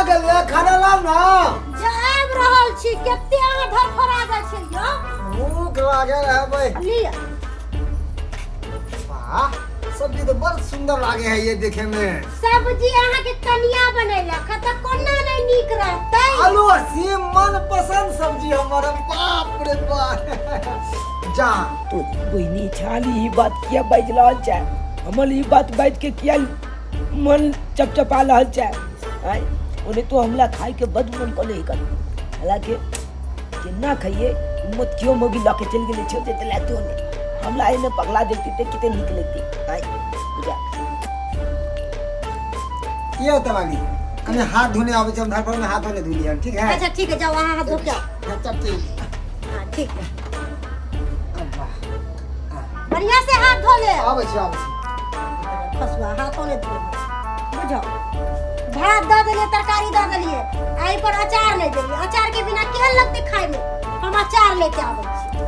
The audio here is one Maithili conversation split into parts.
कतऽ गेलियै? खाना लाउ ना। जे आबि रहल छी। कते अहाँ धरफड़ा जाइ छियै यौ? भूख लागल है भाई। लिअ। वाह, सब्जी तो बड़ सुंदर लागे है ये देखे में। सब्जी अहाँके कनिया बनेलक हँ तऽ कोना नहि नीक रहतै? आलू और सेम मन पसंद सब्जी हमर। बाप रे बाप, जा। तो बहिनी छाली ई बात किया बाजि रहल छै? हमर ई बात बाजि के किया मन चपचपा रहल छै? आँय, ओने तो हमला खाय के बड मन कले कर, हालांकि केना खाइए हिम्मत क्यों मोगी लऽ के चलि गेलै छोटे ते लातो ने हमला एने पगला देखती ते किते नीक लगती। आँय बुझा। ये तवाली कने हाथ धोने आबै छै, हम घर पर में हाथ धोने धुलियै, ठीक है? अच्छा ठीक है, जाओ अहाँ हाथ धो के आओ। अच्छा ठीक। हाँ ठीक है। अब वाह। बढ़िया से हाथ धो ले। आबै छी, आबै छी। फसुआ हाथों ने धो। बुझो, भात दऽ देलियै, तरकारी दऽ देलियै, आ एहि पर अचार नहि देलियै। अचार के बिना केहन लगतै खाय में? हम अचार लेके आबै छी।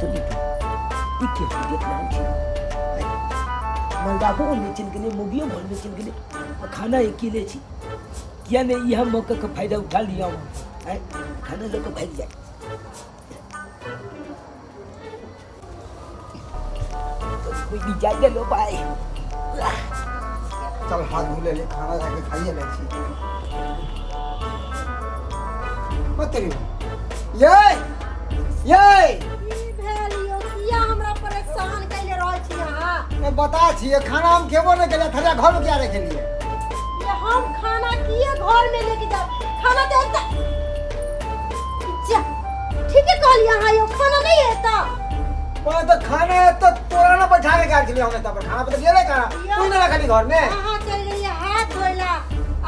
तो ई के हम देख रहल छी, मलदाबो ओन्ने चलि गेलै, मोगियो घरमे चलि गेलै आ खाना अकेले छी। किया नहि इएह मौकाके फायदा उठा लिअ? आँय, खाना लऽ कऽ भागि जाय तो कोई भी जा गेलो भाई। चल, हाथ धो ले, खाना जाके खाइए ले छी। मत करियो ये ये। की भेल यौ? किया हमरा परेशान कैले रहल छी अहाँ? ए, बता छियै, खाना हम खेबो नहि केलियै, थरिया घरमे किया रखलियै? ये हम खाना किए घर में लेके जाब? खाना तो एता जा। ठीके कहलियै अहाँ यौ, खाना नहीं एता। पर तो खाना है तो तोरा ना बैठा के गाल छलियै हम एतऽ पर। खाना पर तऽ गेलै खाना, तू नहि रखली घर में। अहाँ चलि गेलियै हाथ धोइला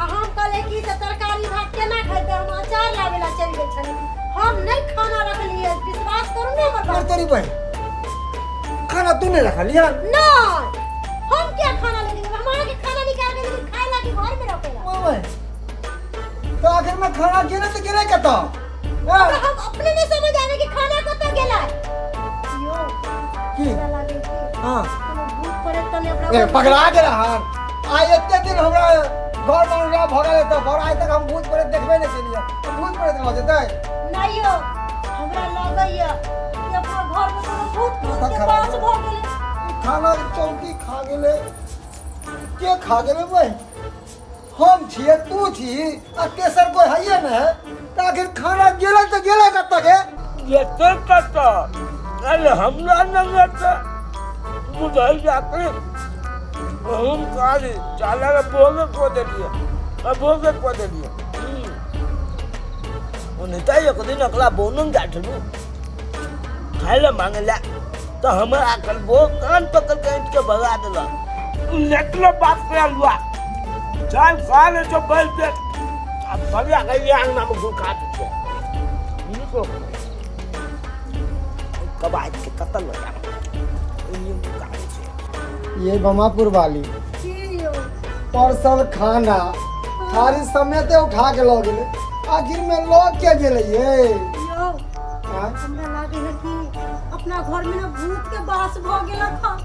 आ हम कहलियै कि तऽ तरकारी भात केना खेतै, हम अचार लाबै ला चलि गेल छलियै। हम नहि खाना रखलियै, विश्वास करू ने हमर पर बात। तोरी बहिन, खाना तू नहि रखलियै? नहीं, हम क्या खाना लेके जेबै? हम अहाँके खाना निकाल के देलियै खाय ला कि घर में रखे ला? ओए, तो आखिर में खाना गेलै तऽ गेलै कतऽ? हाँ? हमरा हम अपने नहीं समझ आवे कि खाना कतऽ गेलै यो। की? हमरा लागे कि हाँ कोनो भूत प्रेत तऽ नहि अपना ए, घर में- पकड़ा गेल हन। आइ एते दिन हमरा घर में भऽ गेलै तऽ बड़ आइ तक हम भूत प्रेत देखबे नहि केलियै, तऽ भूत प्रेत भऽ जेतै? नहीं यो, हमरा लगैया कि अपना घर में कोनो भूत माथा के खराब बास भऽ भऽ गेलै। खाना के चौकी खा गेलै। के खा गेलै बे? हम छियै, तू छी आ तेसर कोई हइए ने है, तऽ आखिर खाना गेलै तऽ गेलै कतऽ के? जेतै कतऽ? अरे हमरा न जेतै बुझल जाके हम काली चाला के भोगे को देलिए आ भोगे को देलिए। ओनहिता एक दिन अकला बोनम जाय छलू खाय लए मांगे लए, तऽ हमरा कलबो कान पकड़ के ऐंठ के भगा देलक। नेटलो बात कर लुआ, चल खा ले जो बैठ दे। अब बढ़िया गई अंगना में घुका दे। निको कबाज के कतल हो जाए छै। ये बमापुर वाली। की यौ? परसल खाना थारी समेते उठा के लऽ गेलै, आखिर में लऽ के गेलै ये? यौ। आँय? हमरा लागे है कि अपना घर में ना भूत के बास भऽ गेलक हँ।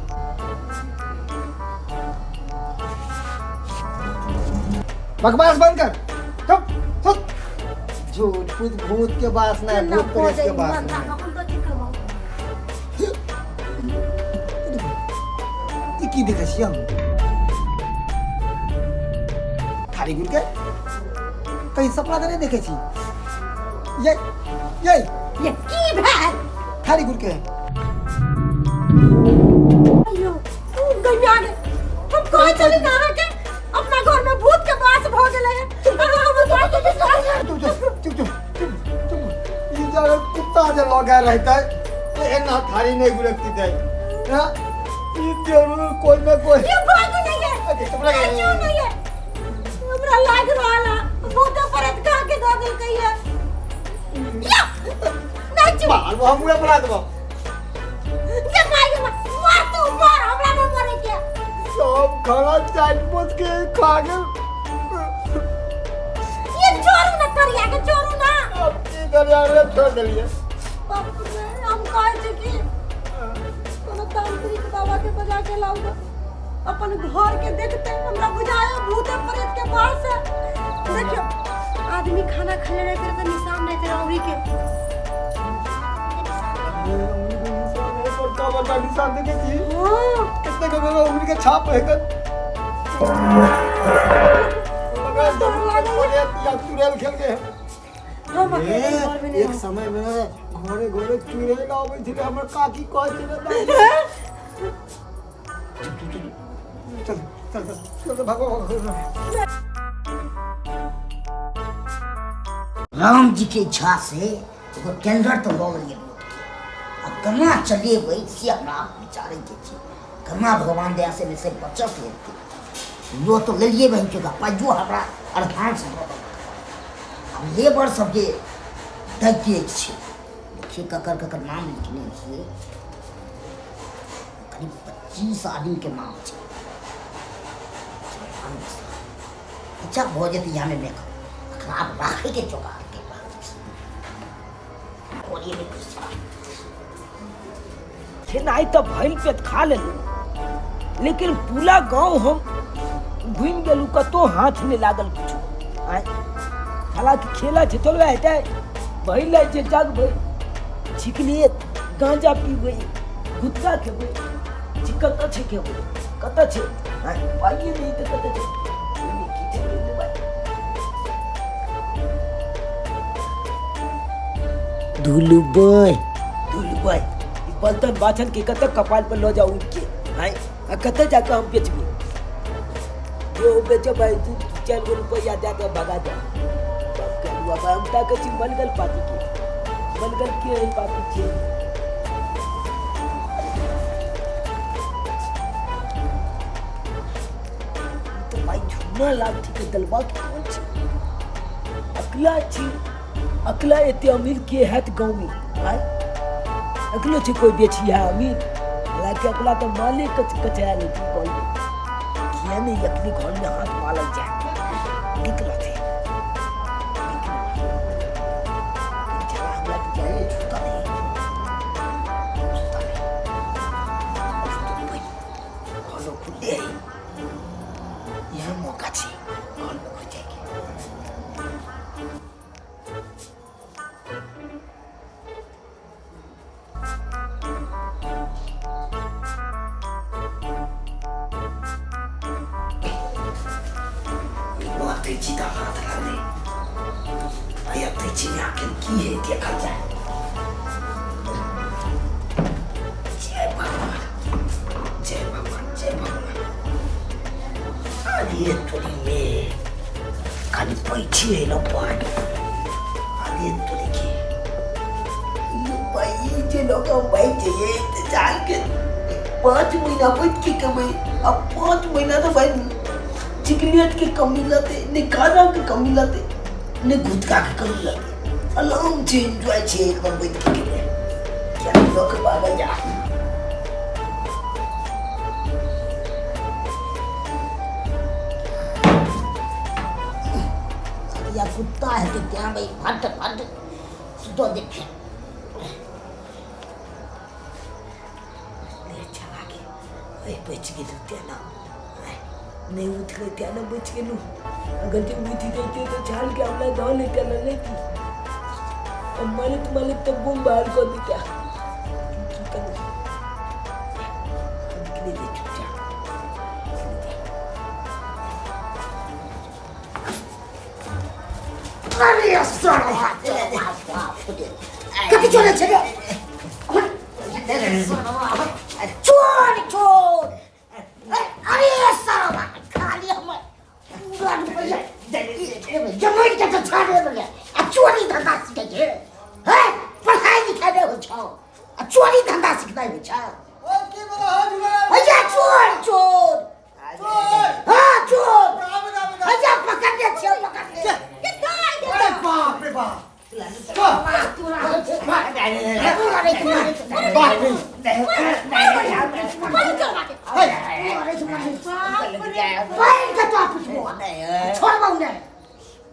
बकवास बंद कर, चुप चुप। झूठ फूट, भूत के बास ना, केना भूत प्रेत बजै के बास बंदा, ना। हम तो की करबौ? ई की देखै छियै हम? थारी गुड़ के कहीं सपना तऽ नहि देखै छी? ये ये। ये की भेल? थारी गुड़ के। अयो गैया गे, हम कहै छली ने अहाँके, अपना घर में भूत के वास भऽ गेलै है। अहाँ हमर बात के विश्वास चुप चुप चुप चुप चुप चुप। ई जे अगर कुत्ता जे लगे रहतै तऽ एना थारी नहि गुड़कती हाँ? ई जरूर कोई न कोई ये भागू नहीं है। अरे, चुप रह। क्यों नहीं है? हमरा लाग रहल है भूत परत खा के दऽ देलकै है। या नहीं, चुप। बाल हम मुँह बना देबो। ये मार, ये मार, मार तू मार, हमरा नहीं मरे के। सब खाना चाट पोत के खा गेल। ये छोड़ू ना, करिया के छोड़ू ना। अब की करिया रे, छोड़ देलिए। बाप रे, हम कहै छी कि कोनो तांत्रिक बाबा के बजा के लाउ। अपन घर के देखते हमरा बुझाया भूत प्रेत के पास है। देखियो आदमी खाना खा ले रहे तो निशान नहीं तेरा उंगली के। उंगली के निशान है, बड़का बड़का निशान देखे छी। हाँ। कितने के मेरा उंगली के छाप है कर। लगा या चुड़ैल खेल गए। हम अकेले घर में नहीं। एक समय में घरे घरे चुड़ैल आबै छलै, हमर काकी कहै छलै। चल चल चल भागो भागो। राम जी के इच्छा से एगो टेंडर तऽ लऽ लेलियै रोडके। आब केना चलेबै से हमरा विचारैके छै। केना भगवान दया से एहिमे से बचत हेतै। लो तऽ लेलियै बहिन चोदा, पाइयो हमरा एडवांस दऽ देलक। आब लेबर सबके दैके छै। देखिए ककर ककर नाम लिखने छियै। करीब 25 आदमीके नाम छै। अच्छा भऽ जेतै इएहमे मेकअप। अखन आब राखैके जोगाड़के बात छै। पैसा। खेनाइ तऽ भरि पेट खा लेलहुँ, लेकिन पूरा गाँव हम घुमि गेलहुँ, कतहु हाथ नहि लागल किछु। आँय हालाँकि खेला छै थोड़बे हेतै, भरि लै छै जगबै, छिकलियै गाँजा पीबै, गुटखा खेबै, छी कतऽ छै खेबै, कतऽ छै? आँय पाइए नहि तऽ कतऽ छै? ओहिमे की छै भाइ? धुलबै धुलबै ई बर्तन बासन के कतऽ कपाल पर लऽ जाउ उठि के? आँय आ कतऽ जाकऽ हम बेचबै? जो बेचबै 2-4 गो रुपैआ दए कऽ भगा जाउ। बाप के अलुआ भाइ, हम ताकै छी मलगल पाती के, मलगल के है पाती छै। तऽ भाइ झूना लाठी के दलबा के कोन छै? अकला छी, अकला एते अमीर के हैत गाँव में? आँय अकलो छै कोई बेचिया अमीर? हालांकि अकला तऽ माले कचरा लै छै गाँव में। किया नहि अपने घर में हाथ मारल जाय? निक रहतै। चला हमरा बुझाइए झूठा नहीं, झूठा नहीं। घरो खुले है, यह मौका छै घर में घुस जाएके। अतै छी तऽ हाथ लागलै, आइ अतै छी आखिर की है देखल जाय। जय भगवान, जय भगवान, जय भगवान। अरे तोरी में खाली पैछी है ना पाट। अरे तोरी की यो भाई जे लोग हम भाई चाहिए तो जान के 5 महीना बैठ के कमाई। अब 5 महीना तो भाई चिकनियत के कमी लाते, ने खाना के कमी लाते, ने गुटखा के कमी लाते। आराम से एंजॉय छे एकदम बैठ के कमाई। क्या लोग बाबा जा। या कुत्ता है तो क्या भाई फट फट सुतो देखे। चला के ओए बच गेलू तेना, नहीं उठले तेना बच गेलू। अगर जे उठ जैते तो छाल के हमरा धऽ लेते ना लेती। अब मालिक मालिक तो बम बाहर कर देता। की करू? निकले दे चुपचाप, निकले दे। अरे साला कथी चोरे छै रे? चोर चोर। अरे साला खाली हमर पूरा रुपैआ जमीन के तऽ छाड़े देले आ चोरी धंधा सीखै छै। हे पढ़ाई लिखाई नहि होइ छौ आ चोरी धंधा सिखनाइ होइ छौ। ओ की बोला है झूला? भैया चोर चोर। चोर। हाँ चोर। राम राम राम। भैया पकड़ने छियौ, पकड़ने। अरे बाप रे बाप।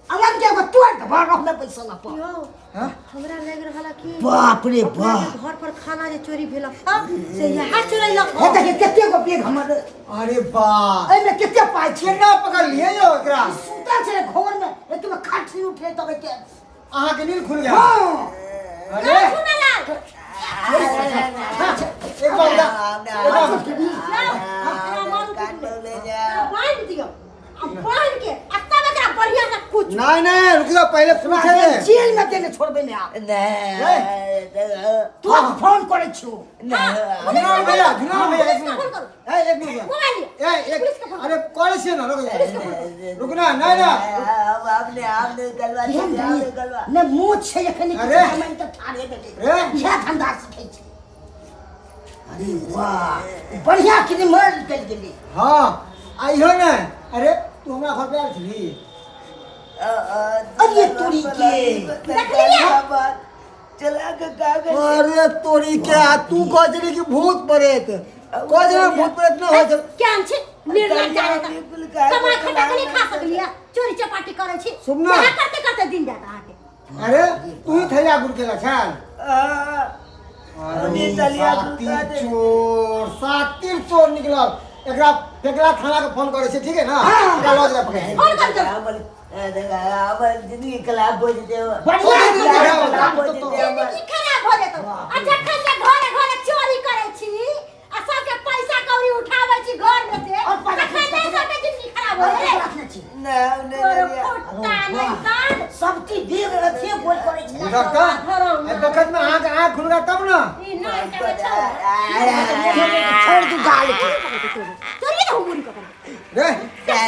अलग के एगो तोड़ देबो रहमे बैसल अपन। यौ, हाँ? हमरा लग रहल है कि बाप रे अपना बाप। के घर पर खाना जे चोरी भेल ह से यह चोरैलक हे देखिए कते गो बैग हमर। अरे बा, एहिमे कते पाइ छै। केना पकड़ लिए यौ एकरा? सुतल छै घर में, एतबे खाटी उठे तब के अहाँ के नींद खुल गया। हाँ। अरे एक बार एक बार बांध दियो आ बांध के आ तब एकरा बढ़िया से कुछ नहीं नहीं, रुक जाओ, पहले पूछे दे। जेल में देने छोड़बे नहीं आप। नहीं। तू फोन करे छु। झुना भैया, झुना भैया, एक पुलिस का फोन मिनट। करो। ए, एक मिनट। मोबाइल लियो। ए, एक, पुलिस का फोन। अरे कॉल से ना, रुक जा, रुक ना। नहीं ना। आपने आपने गलवा आपने गलवा ने मुंह छै एखन। अरे। मन त ठारे भेलै। रे। इएह धंधा सिखै छै। अरे वाह, बढ़िया कि मर निकलि गेलै। हाँ, आइहो ने। अरे तू हमरा घर पे आयल छली? अरे तोरी के। चला के कागज। अरे तोरी के, आ तू कह छली कि भूत प्रेत, कह छली भूत प्रेत न होइ छै। केहन छी निर्लज्ज जाने त बिल्कुल कागज। कमाई खटा के नहीं खा सकलियै, चोरी चपाटी करै छी। सुमना। इएह करते करते दिन जात अहाँके। अरे तू ही थैया गुड़ केला छल? हमनी तलिया गुड़ सातिर खा दे। चोर, सातिर चोर निकलल। एकरा एकरा थाना के फोन करे छै, ठीक है ना? एकरा लऽ जा, पकड़। फोन कर दो। हमर जिंदगी खराब हो जेतै। बढ़िया। खराब हो जेतै हमर। जिंदगी खराब हो जेतौ आ जखन से घरे घरे चोरी करै छी आ सबके पैसा कौड़ी उठाबै छी घर में से, और पैसा तखन नहि सबके जिंदगी खराब हो गेलै। रखने छी। तोर फुट्टा नहि कान। सब चीज देख रखे बोल करे छै। बुझल तऽ एहि बखत में अहाँके आँख खुलगा तब ने। ई नहि के छौ। छोड़ दू गाल के। चोरी तऽ हम मुड़ी पकड़ रे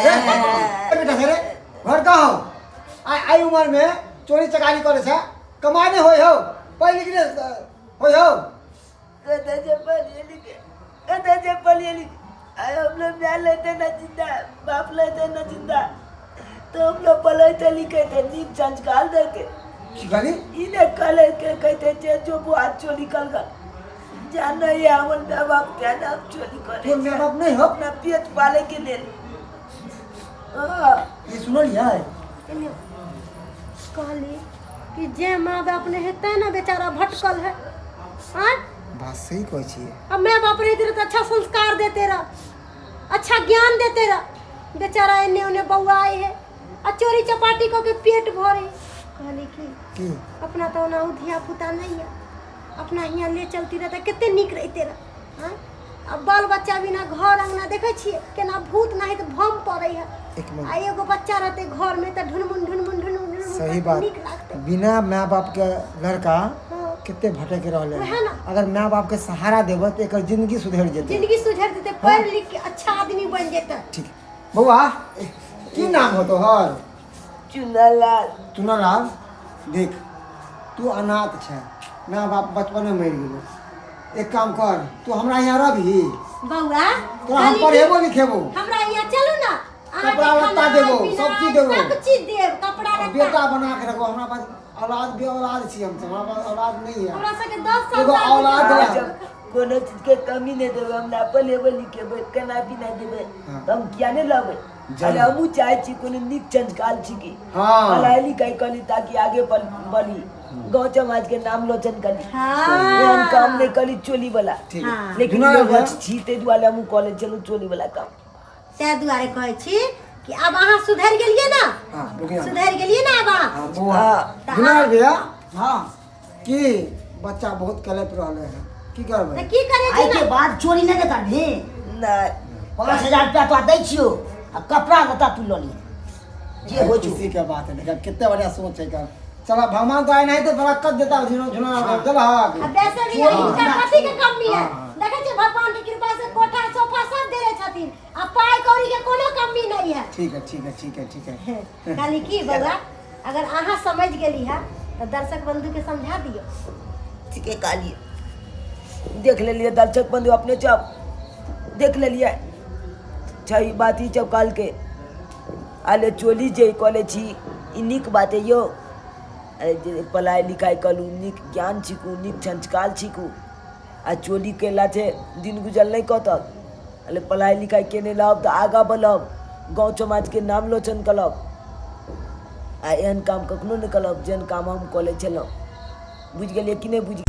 रे बेटा रे, घर कहाँ हो? आइ आइ उम्र में चोरी चकारी करे छै, कमाइ नहि होइ हौ, पढ़ि लिख नहि होइ हौ। कतऽ जे पढ़िए लिखे, कतऽ जे पढ़िए लिखे। आइ हम लोग माय लेते ना जिंदा, बाप लेते ना जिंदा, तो हम लोग पढ़ते लिखे थे, नीक संस्कार देते। की कहली? ई ने कहले के कहते जे जो बुआ चोरी कर गल जान नहीं है हमर माय बाप के नाम चोरी करे। तोर माय बाप नहि हौ? अपना पेट पाले के लेल। हाँ। ई सुनलियै? एने कहली कि जे माँ बाप नहीं है ते ना बेचारा भटकल है। हाँ। बात सही कहै छियै। अब माँ बाप रहते रहे तो अच्छा संस्कार देते रह, अच्छा ज्ञान देते रह। बेचारा एने ओने बौआए है आ चोरी चपाटी कऽ के पेट भरे। कहली कि की? अपना तो ओना धिया पुता नहीं है, अपना हियाँ ले चलती रहता कते नीक रहते रह। हाँ, अब बाल बच्चा बिना घर अंगना देखै छियै केना भूत नहीं तऽ भम पड़ै है। एक मिनट। आ एगो बच्चा रहते घर में तऽ ढुनमुन ढुनमुन ढुनमुन ढुनमुन सही करते बात। नीक लागतै। बिना माय बाप के लड़का हाँ। कते भटक रहले वएह है। ना। अगर माय बाप के सहारा देबै तऽ एकर जिंदगी सुधरि जेतै। जिंदगी सुधर जेतै, पढ़ लिख के अच्छा आदमी बन जेतै। ठीक। बौआ, की नाम हो तोहर? चुनालाल। चुनालाल, देख तू अनाथ छै, माय बाप बचपने मरि गेलो। एक काम कर, तू हमरा यहाँ रहबही? बौआ, तोरा हम कहली कि पढ़ेबो लिखेबो। हमरा यहाँ चलू ना, अहाँके कपड़ा लत्ता खाना, देबो, पीना, सब चीज देबो। सब चीज देब, कपड़ा लत्ता। बेटा बना के रखबो। हमरा पास औलाद बे औलाद छी हम, हमरा पास औलाद नहीं है। हमरा सबके 10 साल एगो औलाद हाँ, है। जब कोनो चीज के कमी नहीं देबै, हमरा पढ़ेबै लिखेबै, खाना पीना देबै हाँ। तऽ हम किया नहि लेबै? जरूर। अरे हमहूँ चाहै छी कोनो नीक संस्कार छी कि हाँ। पढ़ाई लिखाई करी ताकि आगे बढ़ी, गाँव समाज के नाम रोशन करी। हाँ। एहन काम नहीं करी चोली वाला। ठीक। हाँ। लेकिन दुना लोग भैया। छी ताहि दुआरे हमहूँ कॉलेज चलू चोली वाला काम। ताहि दुआरे कहै छी कि आब अहाँ सुधरि गेलियै ना? हाँ, रुकिए। सुधरि गेलियै ना आब अहाँ? हाँ, बौआ। हाँ। दुना भैया। हाँ। की बच्चा बहुत कलप रहले है, की करबै? तऽ की करै छी आइ के ना? बाद चोरी नहि ने करबही। नहि। 5000 रुपया तोरा दै छियौ आ कपड़ा लत्ता तू लऽ लिहे जे होइ छौ। खुशी के बात है, देखा कितने बढ़िया सोच है का। चला भगवान तो आए नहीं तो बरकत देता झुना झुना चल। आ वैसे भी हिनका कथी के कमी है? हाँ। देखै छियै भगवान के कृपा से कोठा सोफा सब देने छथिन आ पाइ कौड़ी के कोनो कमी नहीं है। ठीक है, ठीक है, ठीक है, ठीक है। कहली की बौआ, अगर अहाँ समझ गेली है तऽ दर्शक बंधु के समझा दियौ। ठीके कहलियै, देख लेलियै दर्शक बंधु अपने सब देख लेलियै छै ई बात। ई सब कहलकै आले चोली जे कऽ लै छी ई नीक बात है यौ। अरे जे पढ़ाइ लिखाइ करू, नीक ज्ञान सीखू, नीक संस्कार सीखू आ चोरी कयलासँ दिन गुजर नहि कटत। अरे पढ़ाइ लिखाइ केने रहब तऽ आगाँ बढ़ब, गाँव समाजके नाम रोशन करब। आ एहन काम कखनो नहि करब जेहन काम हम कऽ लै छलहुँ। बुझि गेलियै कि नहि बुझि।